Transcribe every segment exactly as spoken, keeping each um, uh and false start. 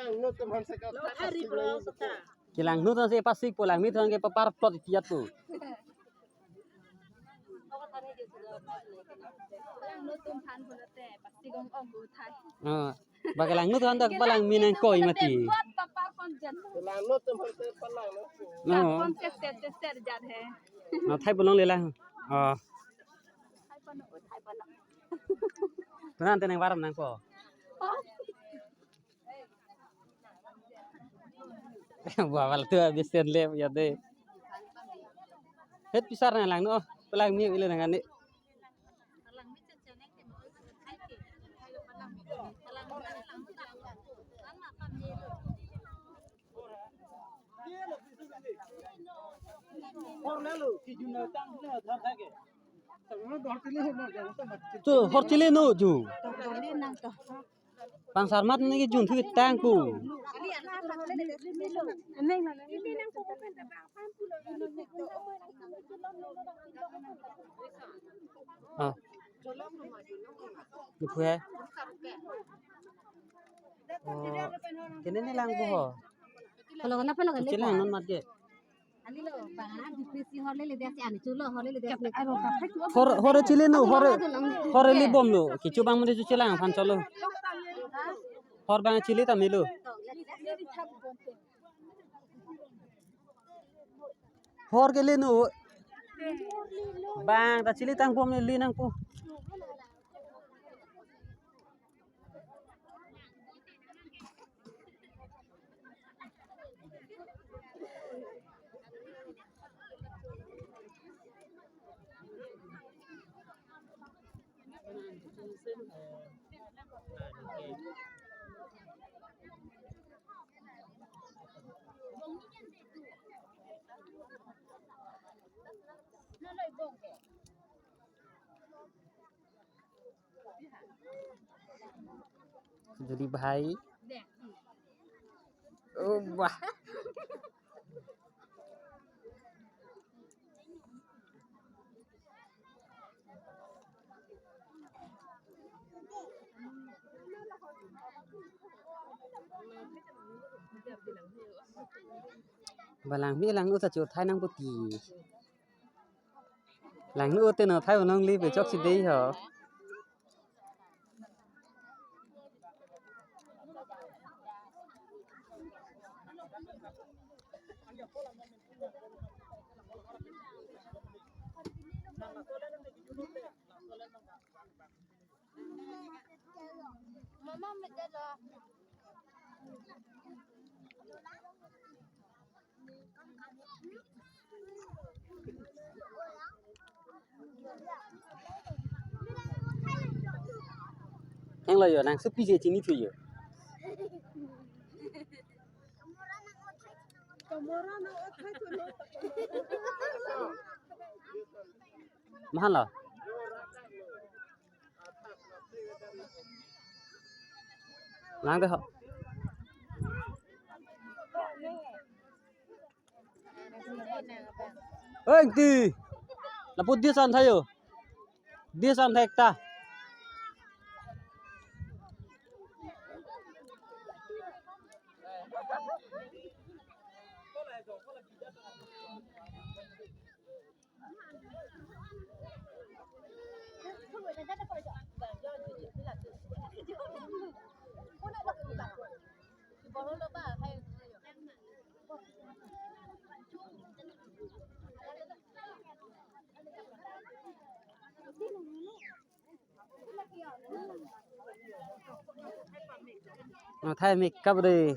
Kelangno atum si pasik po, langme atum ke papar plot itiat po. Langno atum aphan pulote pasik ong ong ko thai. Ah, ba kelangno atum dak palangme nangkoi mati. Buat papar konjen. Langno atum aphan te palangno. No. Lapon tet tet tet tet jat he. No, thai bolong lela. Oh. Thai pano, thai pano. Tunan tenang waram nangpo. Oh. Wah, wal tu habis ten lep ya deh. Het pisar na langno, oh, palangme ilo nang ani. Tu, hor chele no ju. Pangsar mat ni ke jun thu tang pu. Ah. Ni phu hai. Oh. Kene ne lang pu ho. Palo kana palo kana. Chele non mat ke. Ani lo, bang na D P C hor lele dia si ani chulo hor lele dia si. Hor, hor chele no, hor, hor le bom lo. Kecho bang mane chu chelang aphan cholo. Hor bang chele ta melo. Hor ke le no. Bang ta chele tang bom le nangpo. Jadi bahai. Oh, wah. Ba langme langno ta chu thai nangpo ti. Langno te no thai nangli pe chok si dei ho. Mama, heng lo yo, nang supi je chini phi yo. Mahan lo. Lang de ho. Oi, ti. Lapu dia san thayo. Dia san thek ta. Oh, thai makeup de.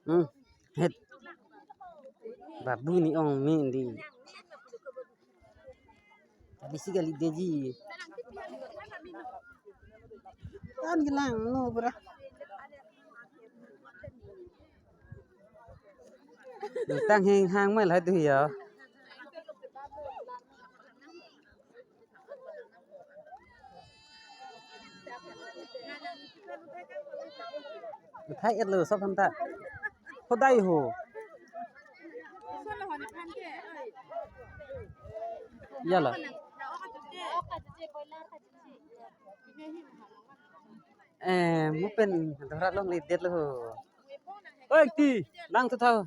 Hmm. Het. Babu ni ong me di. Bisi kali deji. Kan kelang no bra. Tang heng hang mai lai tu ya. Thai et lo sab han ta. Hodai ho. Ya la. Eh, mo pen dhorat longle det lo. Oi, ti, nang tu thau.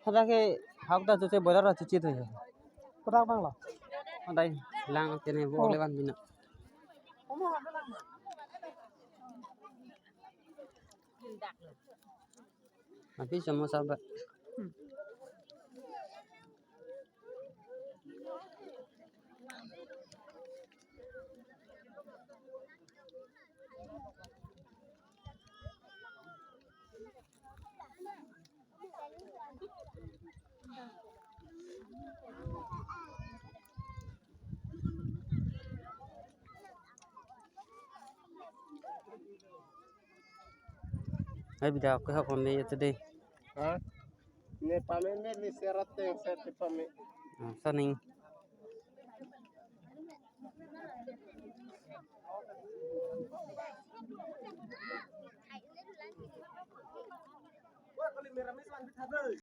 Hadak ke hak ta chuche boiler ra chuche tu. Kodak bang lo. Hadak lang kene bo Oh. Levan bina. Habis sama sahabat. Hai bida, ke hak pame ya today. Ha? Ne pame me li serat teng set pame. Ah, saning.